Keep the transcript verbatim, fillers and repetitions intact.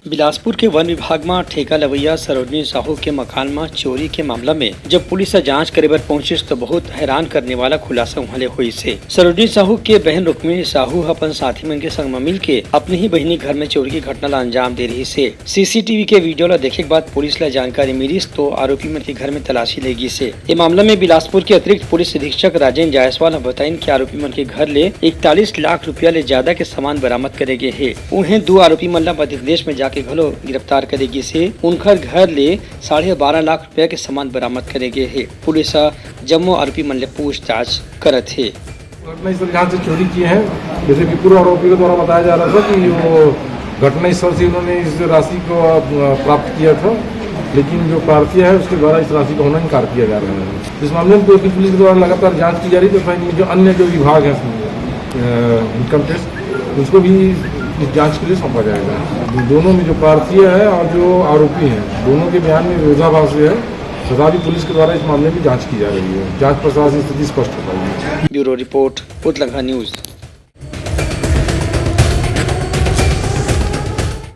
बिलासपुर के वन विभाग म ठेका लवैया सरोजनी साहू के मकान म चोरी के मामला में जब पुलिस ह जांच करे बर पहुंचिस, तो बहुत हैरान करने वाला खुलासा उहां ले होइस हे। सरोजनी साहू के बहन रुक्मिणी साहू ह अपन साथी मन के संग म मिलके अपने ही बहिनी घर में चोरी के घटना ला अंजाम दे रहिस हे। सीसीटीवी के वीडियो ला देखे के बाद पुलिस ला जानकारी मिलिस, तो आरोपी मन के घर में तलाशी ले गिस हे। ए मामला में बिलासपुर के अतिरिक्त पुलिस अधीक्षक राजेंद्र जायसवाल ह बताइन कि आरोपी मन के घर ले इकतालीस लाख रुपया ले ज्यादा के सामान बरामद करे गे हे। उहें, दू आरोपी मन ला मध्य प्रदेश में जाके घलो गिरफ्तार करे गिस हे। उनकर घर ले साढ़े बारह लाख रुपया के सामान बरामद करे गे हे। पुलिस ह जम्मो आरोपी मन ले पूछताछ करत हे। घटना स्थल जहाँ से चोरी किए हैं, जैसे कि पूर्व आरोपी के द्वारा बताया जा रहा था कि वो घटना स्थल से उन्होंने इस राशि को, अ, प्राप्त किया था, लेकिन जो प्रार्थी है, उसके द्वारा इस राशि का होना इनकार किया जा रहा है। इस मामले में पुलिस के द्वारा लगातार जांच की जा रही है तथा इनमें जो अन्य जो विभाग हैं, अ, इनकम टैक्स, उसको भी इस जांच के लिए सौंपा जाएगा। दोनों में जो प्रार्थी है और जो आरोपी हैं, दोनों के बयान में विरोधाभास है तथा भी पुलिस के द्वारा इस मामले में जांच की जा रही है। जांच पड़ताल से स्थिति स्पष्ट हो पाएगी। Bureau report, Utlangha news.